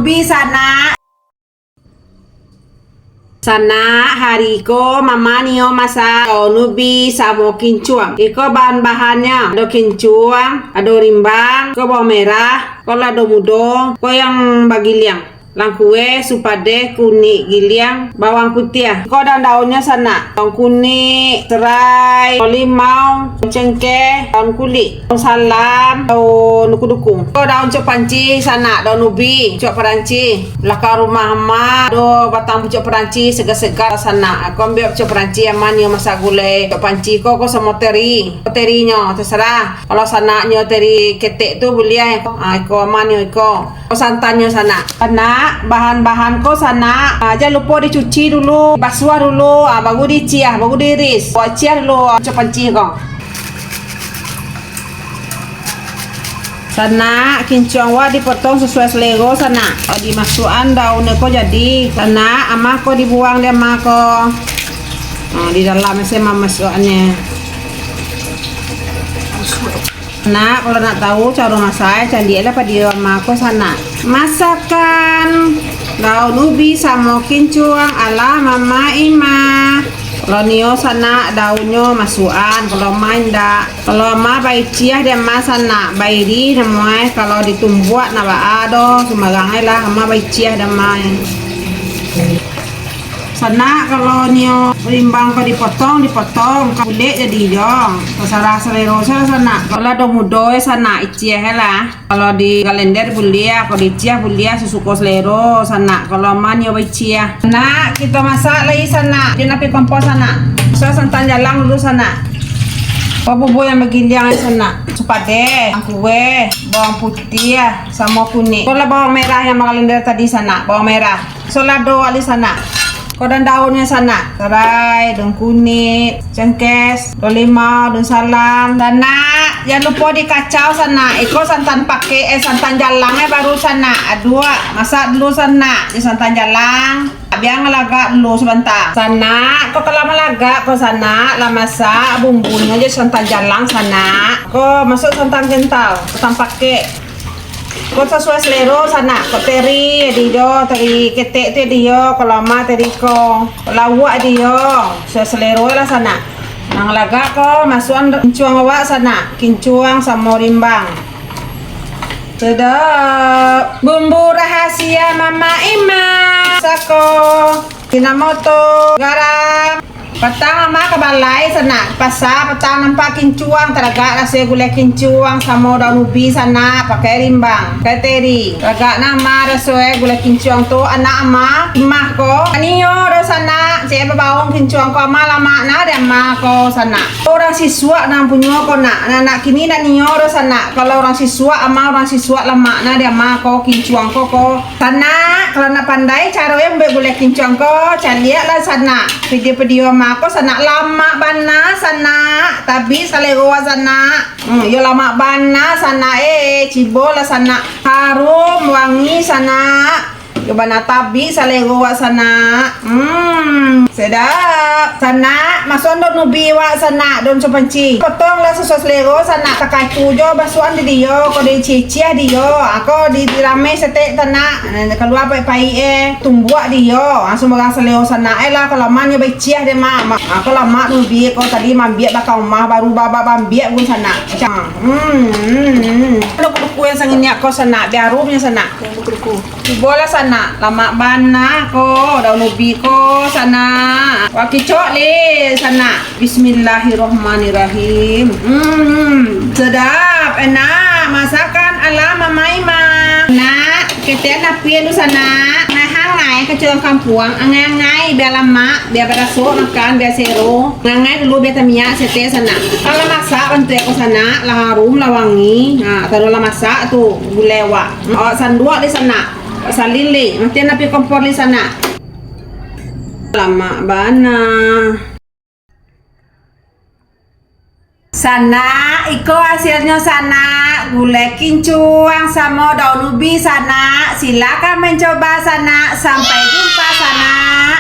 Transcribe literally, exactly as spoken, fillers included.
Ubi sanak. Sanak, hari ko mama nio masak daun ubi samo kincuang. Iko bahan-bahannyo, ado kincuang, ado rimbang, ko bawang merah, ko lado mudo, ko yang bagiliang, langkueh, supadeh, kunik giliang, bawang putiah. Ko daun-daunnyo sanak, daun kunik, serai, limau, cengkeh, daun kulik, daun salam, daun duku-duku. Ko daun cuak panci sanak, daun ubi, cuak panci. Balakang rumah ama ado batang pucuak panci, segar-segar sanak. Ko ambiak pucuak panci, ama nio masak gulai pucuak panci ko, ko samo teri. Ko terinyo, tasarah. Kalau sanaknyo teri ketek tu buliah. Ah, iko ama nio iko. Ko santannyo sanak. Sanak, bahan-bahan ko sanak, ah, jan lupo dicuci dulu, basuah dulu, ah, baru diiciah, baru diiris. Buek iciah dulu, ah, pucuak panci ko. Sanak, kincuang wak dipotong sasuai salero sanak. Dimasuakan daun ko jadi. Sanak, amah ko dibuang di amah ko. Ah, di dalam se mamasuakannyo. Nak, kalau nak tahu caro masak, caliaklah padio amah ko sanak. Masakan daun ubi samo kincuang ala Mama Ima. Kalau nio sanak, daunnyo masuakan, kalau amah indak. Kalau amah baiciah di amah sanak, bairih namuah, kalau ditumbuak nak baa doh, sumbarang ai lah, amah baiciah di amah. Sanak, kalau nio rimbang ko dipotong, dipotong, kulek jadi jo. Tasarah salero sajo sanak. Kalau ado mudo sanak, iciah lah. Kalau di galender buliah, kalau diiciah buliah, sasuko salero sanak. Kalau amah nio baiciah. Nak, kito masak lai sanak. Di api kompor sanak. So, santan jalang dulu sanak. Ko bubur yang bagiliang sanak. Supadeh, angkueh, bawang putiah, samo kunik. Ko lah bawang merah yang bagalender tadi sanak, bawang merah. So lado wak lai sanak. Ko daun-daunnyo sanak, serai, daun kunik, cengkeh, daun limau, daun salam. Sanak, jan lupo dikacau sanak. Iko santan pakek, eh, santan jalang, eh, baru sanak. Aduak, masak dulu sanak di santan jalang. Bia ngalagak dulu sabanta. Sanak, ko kalau malagak ko sanak, lah masak bumbunyo jo santan jalang sanak. Ko masuak santan kental, santan pakek. Ko sasuai salero sanak, ko teri ado jo, teri ketek tu ado jo, ko lama teri ko, ko lauak ado jo, sasuai salero lah sanak. Nan lagak ko masuakan kincuang awak sanak, kincuang samo rimbang. Sedap. Bumbu rahasia Mama Ima. Sako, Ajinomoto, garam. Patang amah ka balai sanak, pasa patang nampak kincuang, taragak raso gulai kincuang samo daun ubi sanak, pakai rimbang, pakai teri. Taragak nan amah raso gulai kincuang tu, anak amah, amah ko. Nio doh sanak, cek babaung kincuang ko, amah lamak nah di amah ko sanak. Urang sisuak nan punyo ko nak, anak-anak kini nak nio doh sanak. Kalau urang sisuak, amah urang sisuak lamak nah di amah ko kincuang ko ko. Sanak, kalau nak pandai caro yang buek gulai kincuang ko, caliaklah sanak video-video amah ko sanak, lamak bana sanak, tabik salero sanak. Hmm, yo lamak bana sanak, eh, cibolah sanak, harum wangi sanak. Yo bana tabik salero wak sanak. Hmm, sedap. Sanak, masuakan daun ubi wak sanak, daun cuak panci. Potonglah sasuai salero sanak, takacu jo basuakan di dio, ko diciah-ciah dio, ko di, dirameh saketek sanak, kalua paik-paik eh, tumbuak dio, sumbarang salero sanak eh lah, kalau amah nio baiciah deh, Mak. Mak, ko lamak daun ubi ko tadi maambiak balakang rumah, baru ba-, ba-, baambiak pun sanak. Macam, hmm, hmm, hmm. Duku-duku yang sanginiak ko sanak, bia harumnyo sanak. Duku-duku. Cubolah sanak, lamak bana ko, daun ubi ko sanak. Wak kicok leh sanak. Bismillahirrahmanirrahim. Hmm, sedap, enak, masakan ala Mama Ima. Nak, ketek api dulu sanak. Nah, hangai ka urang kampuang, angai-angai, bia lamak, bia barasok makan, bia sero. Hangai dulu, bia tamiak saketek sanak. Kalau lah masak bantuak ko sanak, lah harum, lah wangi. Ha, taruih lah masak tu, gulai wak. Awak sanduak di sanak. Salin leh, matian api kompor di sanak. Lamak bana. Sanak, iko hasilnyo sanak, gulai kincuang samo daun ubi sanak. Silakan mencoba sanak. Sampai jumpa sanak.